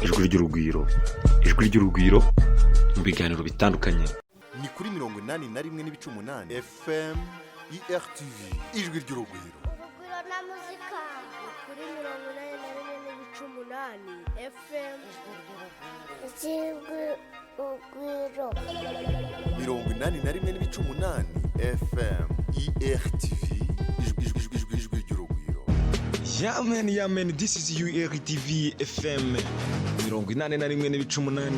Ijwi ry'Urugwiro, Ijwi ry'Urugwiro mu biganiro bitandukanye. Ni kuri 81.8 FM IRTV, Ijwi ry'Urugwiro. Urugwiro na muzika ni kuri 81.8 FM Ijwi Urugwiro. 81.8 FM IRTV, Ijwi, Ijwi, Ijwi, Ijwi ry'Urugwiro. Yeah man, yeah man, this is URTV FM 81.8,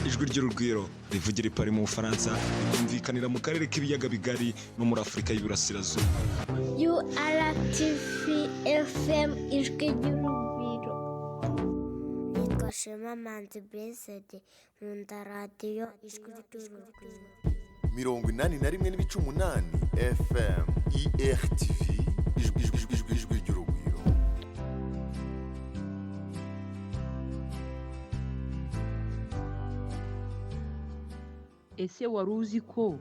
Ijwi ry'Urugwiro rivugira i Paris mu Bufaransa, rikumvikanira mu karere k'Ibiyaga Bigari no muri Afurika y'Iburasirazuba. URTV FM, Ijwi ry'Urugwiro. Nitwa Shema Manzi Blessed, nkunda radiyo Ijwi ry'Urugwiro. 81.8 FM IRTV, Ijwi, Ijwi, Ijwi, Ijwi ry'Urugwiro. Ese wari uzi ko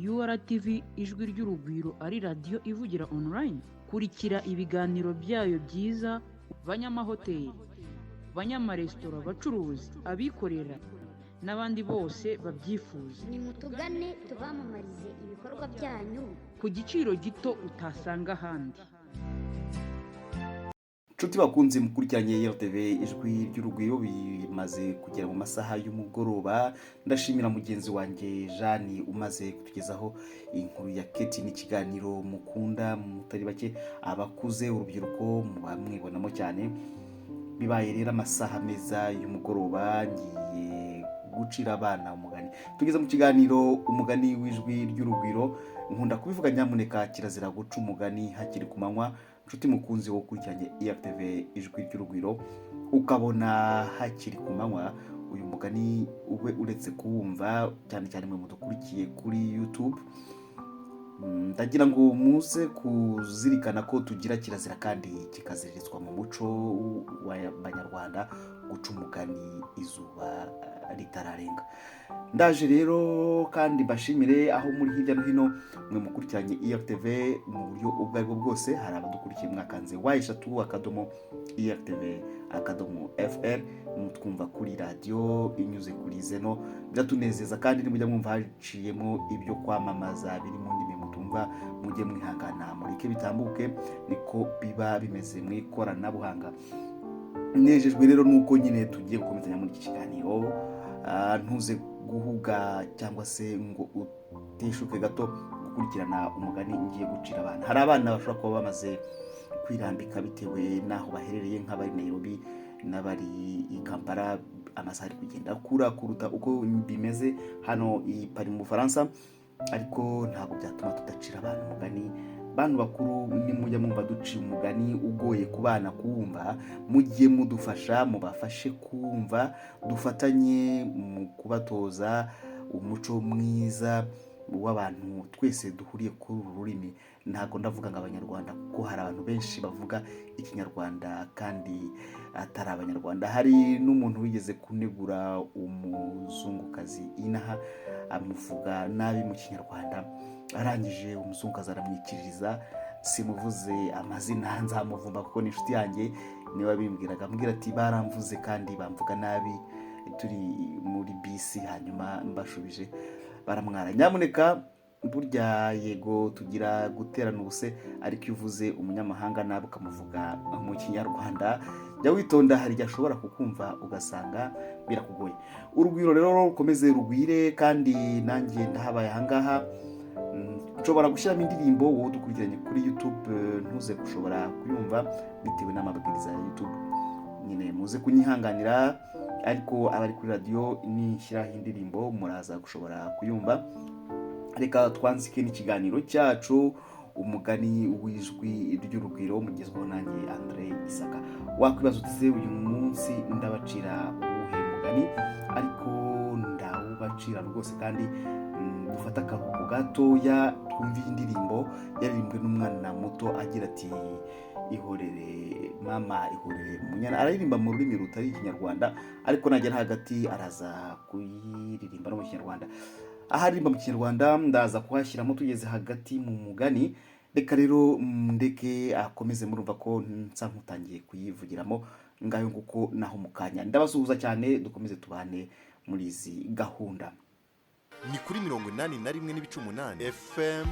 URTV Ijwi ry'Urugwiro ari radiyo ivugira online? Kurikira ibiganiro byayo byiza, banyamahoteli, banyamaresitora, abacuruzi, abikorera n'abandi bose babyifuza. Nimutugane tubamamarize ibikorwa byanyu ku giciro gito utasanga ahandi. Nshuti bakunze mukurikiranye RTV Ijwi ry'Urugwiro, bimaze kugera mu masaha y'umugoroba. Ndashimira mugenzi wanjye Jeanne umaze kutugezaho inkuru ya Keti n'ikiganiro mukunda mutari bake, abakuze, urubyiruko muba mwibonamo cyane. Bibaye rero amasaha meza y'umugoroba, ngiye gucira abana umugani. Tugeze mu kiganiro Umugani w'Ijwi ry'Urugwiro. Nkunda kubivuga, nyamuneka kirazira guca umugani hakiri ku manywa. Nshuti mukunzi wo ukurikiranye IRTV Ijwi ry'Urugwiro, ukabona hakiri ku manywa uyu mugani ube uretse kuwumva, cyane cyane mwe mudukurikiye kuri YouTube. Ndagira ngo muze kuzirikana ko tugira kirazira kandi kikaziririzwa mu muco w'Abanyarwanda guca umugani izuba ritararenga. Ndaje rero kandi mbashimire aho muri hirya no hino, mwe mukurikiranye IRTV mu buryo ubwo aribwo bwose. Hari abadukurikiye mwakanze w.irtv.fr, mutwumva kuri radiyo inyuze kuri zeno, biratunezeza. Kandi nimujya mwumva haciyemo ibyo kwamamaza biri mu ndimi mutumva, mujye mwihangana mureke bitambuke, niko biba bimeze mu ikoranabuhanga. Nejejwe rero nuko nyine tugiye gukomezanya muri iki kiganiro. Ntuze guhuga cyangwa se ngo uteshuke gato gukurikirana umugani ngiye gucira abana. Hari abana bashobora kuba bamaze kwirambika bitewe n'aho baherereye, nk'abari Nairobi n'abari i Kampala, amasaha ari kugenda akura kuruta uko bimeze hano i Paris mu Bufaransa, ariko ntabwo byatuma tudacira abantu umugani. Bantu bakuru, nimujya mwumva duciye umugani ugoye ku bana kuwumva, mujye mudufasha mubafashe kumva, dufatanye mu kubatoza umuco mwiza w'abantu twese duhuriye kuri uru rurimi. Ntabwo ndavuga ngo Abanyarwanda, kuko hari abantu benshi bavuga Ikinyarwanda kandi atari Abanyarwanda. Hari n'umuntu wigeze kunegura umuzungukazi inaha, amuvuga nabi mu Kinyarwanda, arangije umuzungukazi aramwikiriza. Simuvuze amazina, nzamuvumba kuko ni inshuti yanjye, niwe bimbwiraga, ambwira ati baramvuze kandi bamvuga nabi turi muri bisi, hanyuma mbashubije baramwara. Nyamuneka, burya yego tugira guterana ubuse, ariko iyo uvuze umunyamahanga nabi ukamuvuga mu Kinyarwanda, jya witonda, hari igihe ashobora kukumva ugasanga birakugoye. Urugwiro rero rukomeze rugwire, kandi nanjye ndahabaye ahangaha. Nshobora gushyiramo indirimbo, wowe udukurikiranye kuri YouTube ntuze gushobora kuyumva bitewe n'amabwiriza ya YouTube nyine, muze kunyihanganira, ariko abari kuri radiyo nishyiraho indirimbo muraza gushobora kuyumva. Reka twanzike n'ikiganiro cyacu Umugani w'Ijwi ry'Urugwiro, mugezweho nanjye Andre Isaka. Wakwibaza uti se uyu munsi ndabacira uwuhe mugani? Ariko ndawubacira rwose, kandi dufate akaruhuko gatoya twumve iyi ndirimbo yaririmbwe n'umwana muto agira ati ihorere mama, ihorere munyana. Araririmba mu rurimi rutari Ikinyarwanda, ariko nagera hagati araza kuyiririmba no mu Kinyarwanda. Aho aririmba mu Kinyarwanda ndaza kuhashyiramo tugeze hagati mu mugani. Reka rero ndeke akomeze, murumva ko nsa nk'utangiye kuyivugiramo. Ngayo nguko, naho mukanya. Ndabasuhuza cyane, dukomeze tubane muri izi gahunda. Ni kuri 81.8 FM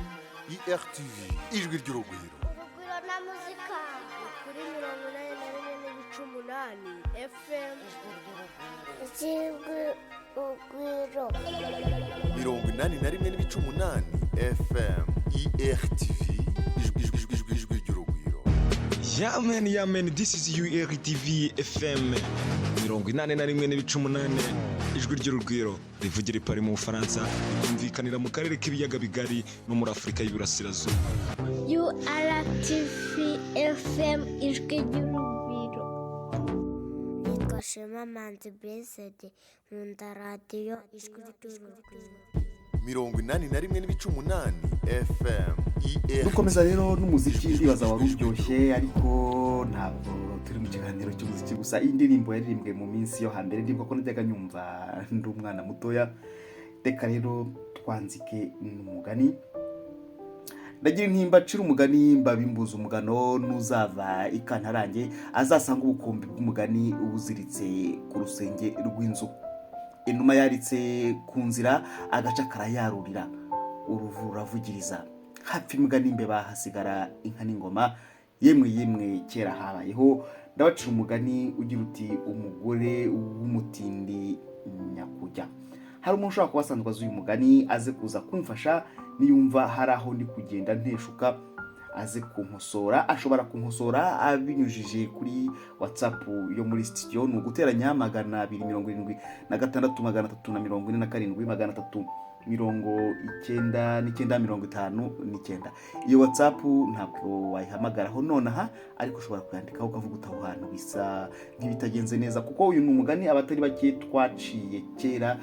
IRTV, Ijwi ry'Urugwiro. Urugwiro na muzika. Kuri 81.8 FM. Ijwi Urugwiro. 81.8 FM IRTV, Ijwi, Ijwi, Ijwi, Ijwi ry'Urugwiro. Yeah man, yeah man, this is URTV FM 81.8, Ijwi ry'Urugwiro rivugira i Paris mu Bufaransa, rikumvikanira mu karere k'Ibiyaga Bigari no muri Afurika y'Iburasirazuba. URTV FM, Ijwi ry'Urugwiro. Nitwa Shema Manzi Blessed, nkunda radiyo Ijwi ry'Urugwiro. 81.8 FM IR. Dukomeza rero n'umuziki, ndibaza wari uryoshye, ariko ntabwo turi mu kiganiro cy'umuziki gusa. Iyi ndirimbo yaririmbwe mu minsi yo hambere, ndibuka ko najyaga nyumva ndi umwana mutoya. Reka rero twanzike n'umugani. Ndagira intimba acira umugani, mbabimbuza umugano, n'uzava ikantarange azasanga ubukombe bw'umugani buziritse ku rusenge rw'inzu. Inuma yaritse ku nzira, agaca karayarurira, uruvu ruravugiriza, hapfa imbwa n'imbeba, hasigara inka n'ingoma. Yemwe yemwe, kera habayeho. Ndabacira umugani ugira uti: "Umugore w'umutindi nyakujya." Hari umuntu ushobora kuba asanzwe azi uyu mugani, aze kuza kumfasha. Niyumva hari aho ndi kugenda nteshuka, aze kunkosora. Ashobora kunkosora abinyujije kuri WhatsApp yo muri studio, ni uguteranya 276 347 399 59. Iyo WhatsApp ntabwo wayihamagaraho nonaha, ariko ushobora kuyandikaho ukavuga uti aho hantu bisa nk'ibitagenze neza, kuko uyu ni umugani abatari bake twaciye kera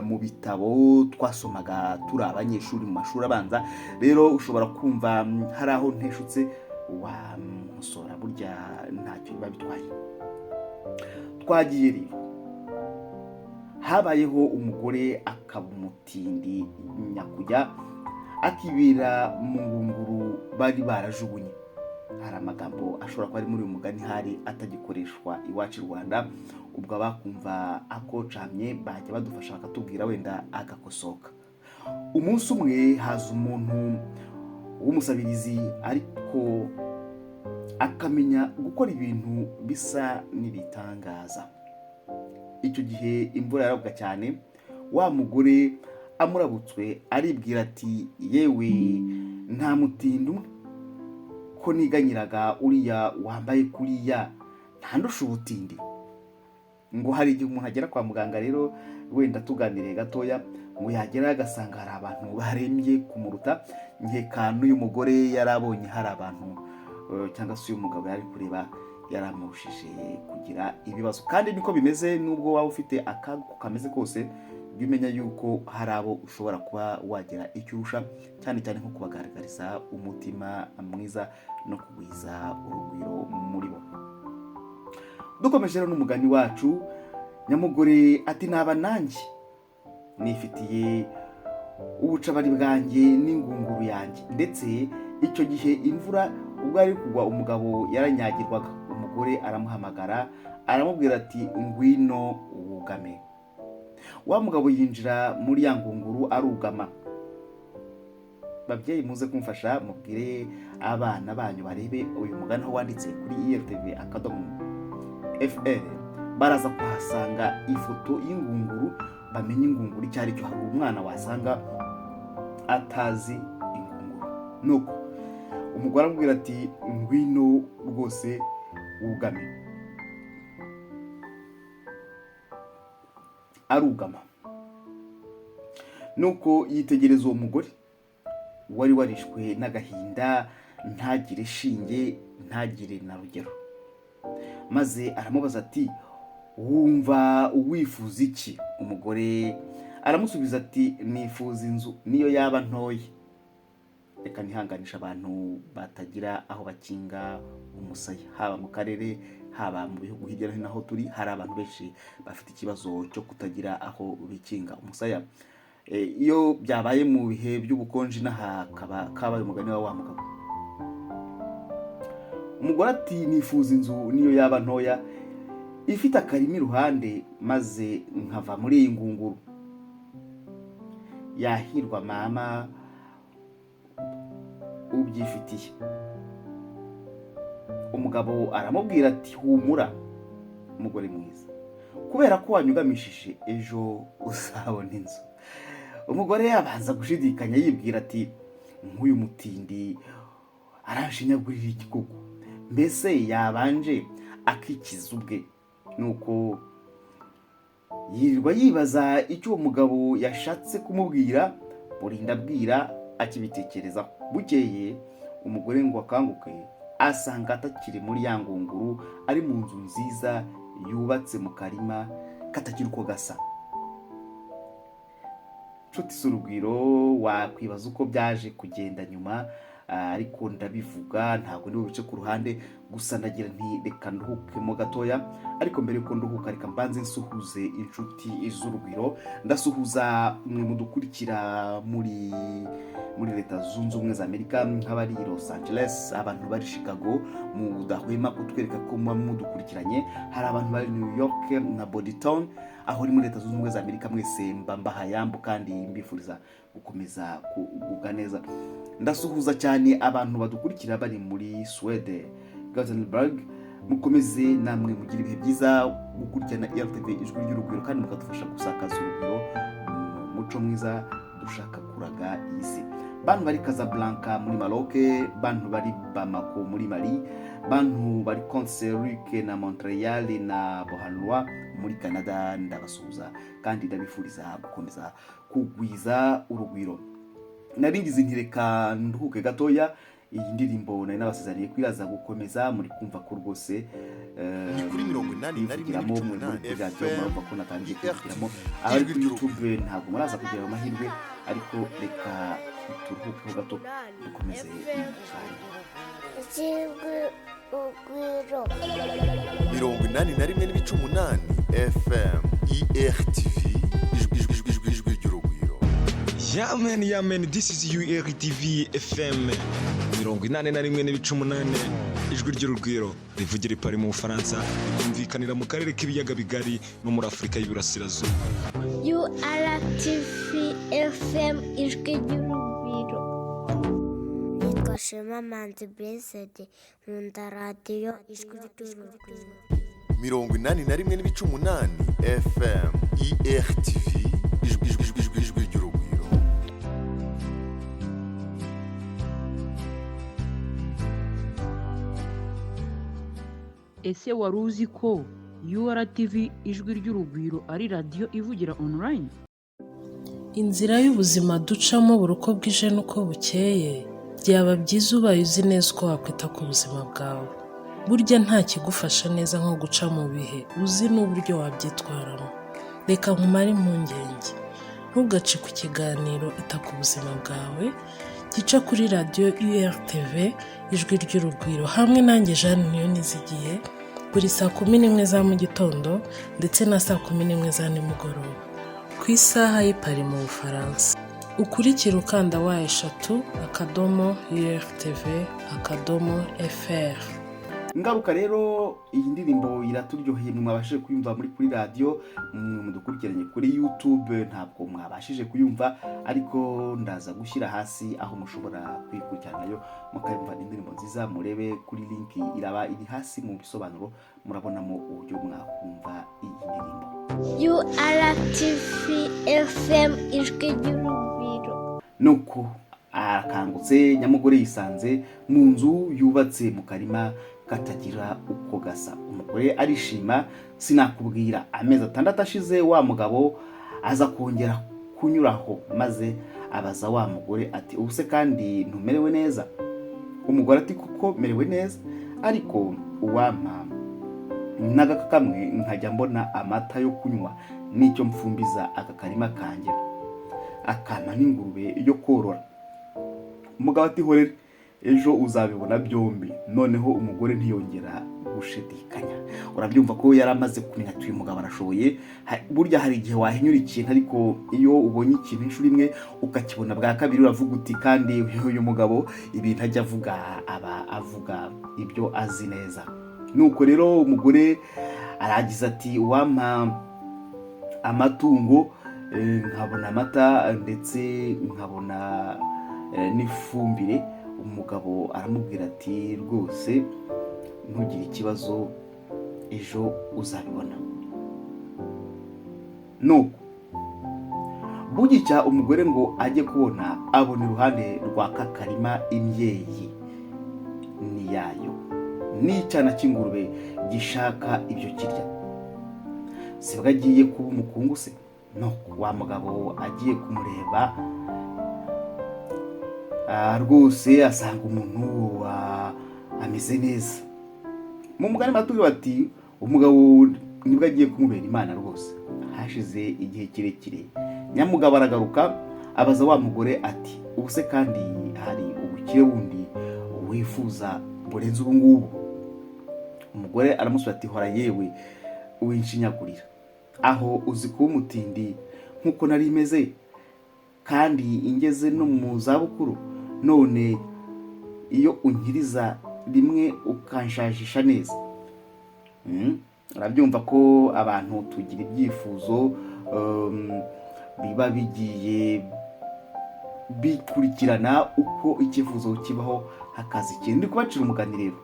mu bitabo twasomaga turi abanyeshuri mu mashuri abanza. Rero ushobora kumva hari aho nteshutse, wamusora, burya ntacyo biba bitwaye. Twagiye rero. Habayeho umugore akaba umutindi nyakujya, akibera mu ngunguru bari barajugunye. Hari amagambo ashobora kuba ari muri uyu mugani hari atagikoreshwa iwacu i Rwanda, ubwo abakumva akocamye bajya badufasha bakatubwira, wenda agakosoka. Umunsi umwe haza umuntu w'umusabirizi, ariko akamenya gukora ibintu bisa n'ibitangaza. Icyo gihe imvura yarabwa cyane. Wa mugore amurabutswe aribwira ati: "Yewe, nta mutindi umwe ko niganyiraga, uriya wambaye kuriya ntandusha ubutindi." Ngo hari igihe umuntu agera kwa muganga rero, wenda tuganiriye gatoya, ngo yagerayo agasanga hari abantu barembye kumuruta. Nkeka n'uyu mugore yari abonye hari abantu, cyangwa se uyu mugabo yari kureba yaramurushije kugira ibibazo. Kandi niko bimeze, nubwo waba ufite akaga uko kameze kose, jya umenya yuko hari abo ushobora kuba wagira icyo urusha, cyane cyane nko kubagaragariza umutima mwiza no kugwiza urugwiro muri bo. Dukomeje rero n'umugani wacu, nyamugore ati: "Naba nanjye nifitiye ubucabari bwanjye n'ingunguru yanjye." Ndetse icyo gihe imvura ubwo ari kugwa, umugabo yaranyagirwaga. Umugore aramuhamagara, aramubwira ati: "Ngwino wugame." Wa mugabo yinjira muri ya ngunguru arugama. Babyeyi, muze kumfasha mubwire abana banyu barebe uyu mugani aho wanditse kuri irtv.fr, baraza kuhasanga ifoto y'ingunguru, bamenye ingunguru icyo ari cyo. Hari umwana wasanga atazi ingunguru. Nuko umugore aramubwira ati: "Ngwino rwose wugame." Arugama. Nuko yitegereza uwo mugore wari warishwe n'agahinda, ntagire shinge, ntagire na rugero, maze aramubaza ati: "Wumva wifuza iki?" Umugore aramusubiza ati: "Nifuza inzu, niyo yaba ntoya." Reka ntihanganisha abantu batagira aho bakinga umusaya, haba mu karere, haba mu bihugu hirya no hino aho turi, hari abantu benshi bafite ikibazo cyo kutagira aho bikinga umusaya. Iyo byabaye mu bihe by'ubukonje inaha kaba kabaye umugani wa wa mugabo. Umugore ati: "Nifuza inzu, niyo yaba ntoya." ifite akarima iruhande, maze nkava muri iyi ngunguru. Yahirwa mama ubyifitiye. Umugabo aramubwira ati: "Humura umugore mwiza, kubera ko wanyugamishije, ejo uzabona inzu." Umugore yabanza gushidikanya, yibwira ati: "Nk'uyu mutindi aranshinyagurira iki koko? Mbese yabanje akikiza ubwe?" Nuko yirirwa yibaza icyo uwo mugabo yashatse kumubwira, burinda abwira akibitekerezaho. Bukeye umugore ngo akanguke, asanga atakiri muri ya ngunguru, ari mu nzu nziza yubatse mu karima katagira uko gasa. Nshuti z'urugwiro, wakwibaza uko byaje kugenda nyuma, ariko ndabivuga ntabwo ndi bubice ku ruhande. Gusa ndagira nti reka nduhukemo gatoya, ariko mbere yuko nduhuka, reka mbanze nsuhuze inshuti z'urugwiro. Ndasuhuza mwe mudukurikira muri Leta Zunze Ubumwe za Amerika, nk'abari i Los Angeles, abantu bari Chicago mudahwema kutwereka ko muba mudukurikiranye. Hari abantu bari New York na Bodentown, aho uri muri Leta Zunze Ubumwe za Amerika. Mwese mba mbahayambu kandi mbifuriza gukomeza kugubwa neza. Ndasuhuza cyane abantu badukurikira bari muri Swede, Gothenburg. Mukomeze namwe mugire ibihe byiza gukurikirana RTV Ijwi ry'Urugwiro, kandi mukadufasha gusakaza urugwiro mu muco mwiza dushaka kuraga iyi si. Bantu bari Casablanca muri Maroc, bantu bari Bamako muri Mali, bantu bari Conserike na Montreal na Beauharnois muri Canada, ndabasuhuza kandi ndabifuriza gukomeza kugwiza urugwiro. Naringize nti reka nduhuke gatoya. Iyi ndirimbo nari nabasezeraniye ko iraza gukomeza, muri kumva ko rwose Ni kuri 81 kuyivugiramo n'ibice muri 8 kuri radiyo FM, murumva ko natangiye kuyivugiramo. IRTV, Abari Ijwi kuri ry'Urugwiro. YouTube ntabwo muraza kugira ayo mahirwe, ariko reka turuhukeho gato, dukomeze mu kanya. Ijwi urugwiro. 81.8 FM, IRTV, ijwi ijwi ijwi ijwi ry'urugwiro. Yamen, yamen, this is URTV FM 81.8, ijwi ry'urugwiro rivugira i Paris mu Bufaransa, rikumvikanira mu karere k'ibiyaga bigari no muri Afurika y'Iburasirazuba. URTV FM Ijwi ry'Urugwiro. Nitwa Shema Manzi Blessed, nkunda radiyo Ijwi ry'Urugwiro. 81.8 FM, IRTV, ijwi ijwi ijwi ijwi ijwi ry'urugwiro. Ese wari uzi ko URTV Ijwi ry'Urugwiro ari radiyo ivugira online? Inzira y'ubuzima ducamo buri uko bwije n'uko bukeye, byaba byiza ubaye uzi neza uko wakwita ku buzima bwawe. Burya nta kigufasha neza nko guca mu bihe uzi n'uburyo wabyitwaramo. Reka nkumare impungenge, ntugacike ikiganiro Ita ku Buzima Bwawe gica kuri radiyo URTV Ijwi ry'Urugwiro hamwe nanjye Jeanne Niyonizigiye, buri saa 11 za mu gitondo ndetse na saa 11 za nimugoroba ku isaha y'i Paris mu Bufaransa. Ukurikire ukanda www.urtv.fr. Ngaruka rero, iyi ndirimbo iraturyoheye, mwe mwabashije kuyumva muri kuri radiyo. Mwe mudukurikiranye kuri YouTube ntabwo mwabashije kuyumva, ariko ndaza gushyira hasi aho mushobora kuyikurikiranayo mukayumva. Indirimbo nziza, murebe kuri link iraba iri hasi mu bisobanuro, murabonamo uburyo mwakumva iyi ndirimbo. URTV FM Ijwi ry'Urugwiro. Nuko arakangutse, nyamugore yisanze mu nzu yubatse mu karima katagira uko gasa. Umugore arishima sinakubwira. Amezi 6 ashize, wa mugabo aza kongera kunyuraho, maze abaza wa mugore ati: "Ubu se kandi ntumerewe neza?" Umugore ati: "Kuko merewe neza, ariko uwampa n'agaka kamwe nkajya mbona amata yo kunywa n'icyo mfumbiza aka karima kanjye, akampa n'ingurube yo korora." Umugabo ati: "Horere, ejo uzabibona byombi." Noneho umugore ntiyongera gushidikanya. Urabyumva ko yari amaze kumenya ati: "Uyu mugabo arashoboye." Burya hari igihe wahinyura ikintu, ariko iyo ubonye ikintu inshuro imwe ukakibona bwa kabiri, uravuga uti: "Kandi uyu mugabo ibintu ajya avuga aba avuga ibyo azi neza." Nuko rero umugore Aragize ati wampa amatungo, nkabona amata ndetse nkabona n'ifumbire. Umugabo aramubwira ati rwose ntugire ikibazo, ejo uzabibona. Nuko bugicya umugore ngo ajye kubona, abona iruhande rwa kakarima imbyeyi ni yayo n'icyana cy'ingurube gishaka ibyo kirya. Sibwo agiye kuba umukungu se? Nuko wa mugabo agiye kumureba rwose asanga umuntu ameze neza. Mu mugani batubwira bati umugabo nibwo agiye kumubera Imana rwose. Hashize igihe kirekire, nyamugabo aragaruka abaza wa mugore ati ubu se kandi hari ubukire bundi wifuza burenze ubu ngubu? Umugore aramusubiza ati hora yewe winshinyagurira, aho uzi kuba umutindi nk'uko nari meze kandi ingeze no mu zabukuru, none iyo unkiriza rimwe ukanshajisha neza. Urabyumva ko abantu tugira ibyifuzo biba bigiye bikurikirana, uko icyifuzo kibaho hakaza ikindi. Ndi kubacira umugani rero.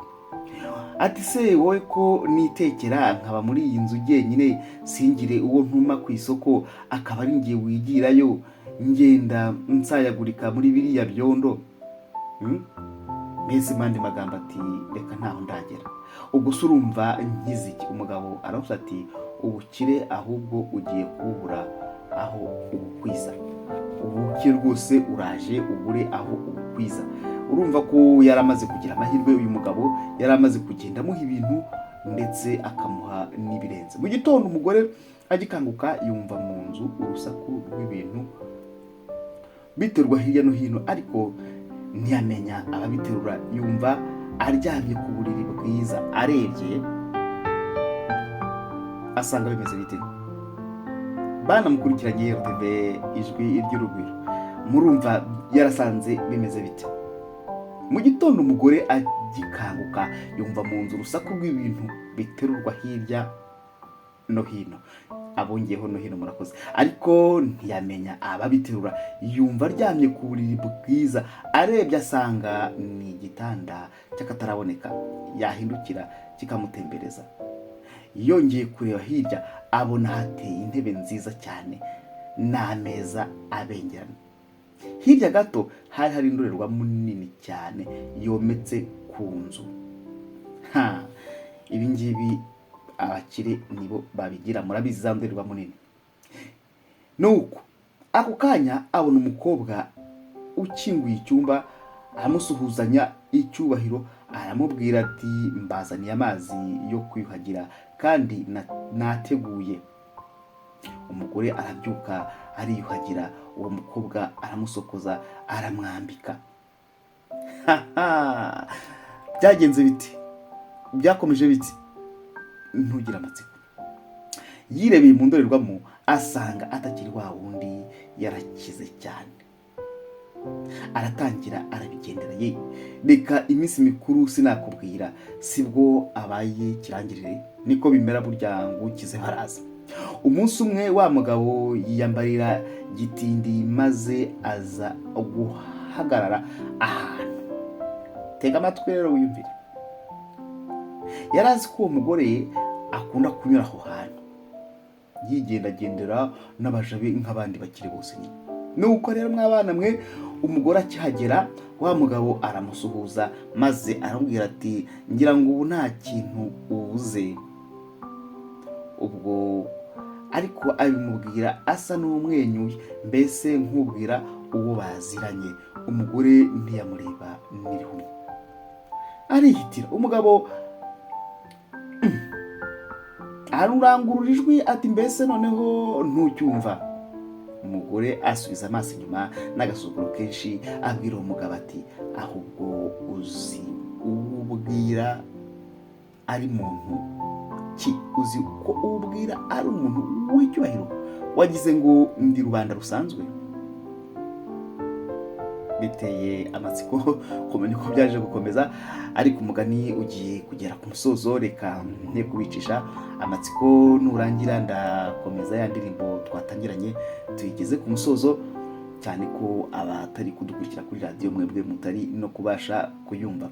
Ati se wowe ko nitekera nkaba muri iyi nzu jyenyine, singire uwo ntuma ku isoko, akaba ari njye wigirayo ngenda nsayagurika muri biriya byondo. Mbese mu yandi magambo ati reka ntaho ndagera, ubwo se urumva nkize iki? Umugabo aravuze ati ubukire ahubwo ugiye kubura aho ubukwiza, ubukire rwose uraje ubure aho ubukwiza. Urumva ko yari amaze kugira amahirwe uyu mugabo, yari amaze kugenda amuha ibintu ndetse akamuha n'ibirenze. Mu gitondo umugore agikanguka yumva mu nzu urusaku rw'ibintu biterwa hirya no hino, ariko ntiyamenya ababiterura. Yumva aryamye ku buriri bwiza, arebye asanga bimeze bite? Banamukurikiranye RTV Ijwi ry'Urugwiro, murumva yarasanze bimeze bite? Mu gitondo umugore agikanguka yumva mu nzu urusaku rw'ibintu biterurwa hirya no hino, abongeyeho no hino murakoze, ariko ntiyamenya ababiterura. Yumva aryamye ku buriri bwiza, arebye asanga ni igitanda cy'akataraboneka, yahindukira kikamutembereza. Yongeye kureba hirya abona hateye intebe nziza cyane n'ameza abengerana. Hirya gato hari hari indorerwamo nini cyane yometse ku nzu. Ibi ngibi abakire nibo babigira, murabizi za ndorerwamo nini. Nuko ako kanya abona umukobwa ukinguye icyumba, amusuhuzanya icyubahiro, aramubwira ati mbazaniye amazi yo kwiyuhagira kandi nateguye. Umugore arabyuka ariyuhagira, uwo mukobwa aramusokoza aramwambika. Byagenze biti, byakomeje biti, ntugire amatsiko. Yirebeye mu ndorerwamo asanga atakiri wa wundi, yarakize cyane. Aratangira arabigendera, ye reka iminsi mikuru sinakubwira, sibwo abaye kirangirire, niko bimera burya ngo ukize baraza. Umunsi umwe wa mugabo yiyambarira gitindi maze aza guhagarara ahantu. Tega amatwi rero wiyumvire. Yari azi ko uwo mugore akunda kunyura aho hantu yigendagendera n'abaja be nk'abandi bakiri bose nyine. Nuko rero mwabana mwe, umugore akihagera wa mugabo aramusuhuza maze aramubwira ati ngira ngo ubu nta kintu ubuze. Ubwo ariko abimubwira asa n'umwenyuye, mbese nk'ubwira uwo baziranye. Umugore ntiyamureba n'irihumye, arihitira. Umugabo arurangurura ijwi ati mbese noneho ntucyumva? Umugore asubiza amaso inyuma n'agasuzuguro kenshi, abwira uwo mugabo ati ahubwo uzi uwubwira ari muntu ki? Uzi ko uwubwira ari umuntu w'icyubahiro? Wagize ngo ndi rubanda rusanzwe? Biteye amatsiko kumenya uko byaje gukomeza, ariko umugani ugiye kugera ku musozo. Reka nte kubicisha amatsiko, nurangira ndakomeza ya ndirimbo twatangiranye tuyigeze ku musozo, cyane ko abatari kudukurikira kuri radiyo mwebwe mutari no kubasha kuyumva.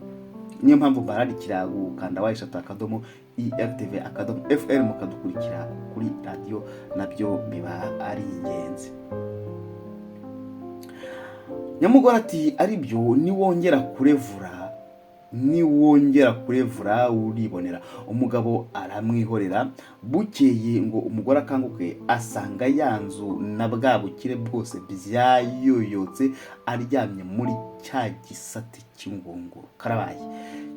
Niyo mpamvu mbararikira gukanda www.irtv.fr mukadukurikira kuri radiyo, nabyo biba ari ingenzi. Nyamugore ati: "Ari byo, niwongera kurevura, niwongera kurevura uribonera." Umugabo aramwihorera. Bukeye ngo umugore akanguke, asanga ya nzu na bwa bukire bwose byayoyotse, aryamye muri cya gisate cy'ingunguru. Karabaye,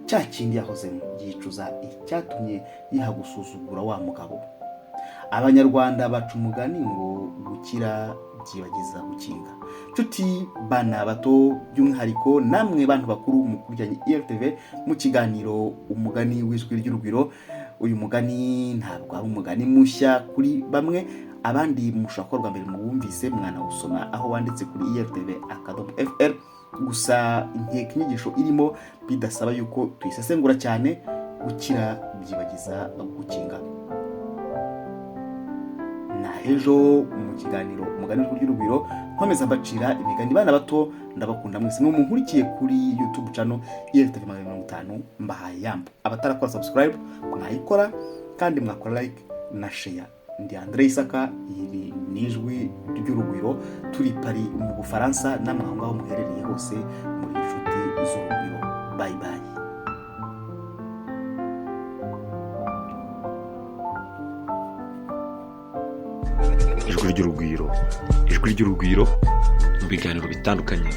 cya kindi yahozemo. Yicuza icyatumye yiha gusuzugura wa mugabo. Abanyarwanda baca umugani ngo gukira byibagiza gukinga. Nshuti bana bato, by'umwihariko namwe bantu bakuru mukurikiranye IRTV mu kiganiro Umugani w'Ijwi ry'Urugwiro, uyu mugani ntabwo ari umugani mushya kuri bamwe, abandi mushobora kuba bwa mbere muwumvise, mwanawusoma aho wanditse kuri irtv.fr. Gusa inkeka inyigisho irimo bidasaba yuko tuyisesengura cyane. Gukira byibagiza gukinga. Na ejo mu kiganiro Umugani w'Ijwi ry'Urugwiro nkomeza mbacira imigani. Bana bato, ndabakunda mwese. Mwe munkurikiye kuri YouTube channel IRTV 250, mbahaye yambo. Abatarakora subscribe mwayikora, kandi mwakora like na share. Ndi Andre Isaka, iri ni Ijwi ry'Urugwiro, turi Paris mu Bufaransa. Namwe aho ngaho muherereye hose muri inshuti z'urugwiro. Bye bye. Ijwi ry'Urugwiro, Ijwi ry'Urugwiro mu biganiro bitandukanye.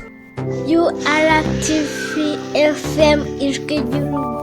URTV FM, Ijwi ry'Urugwiro.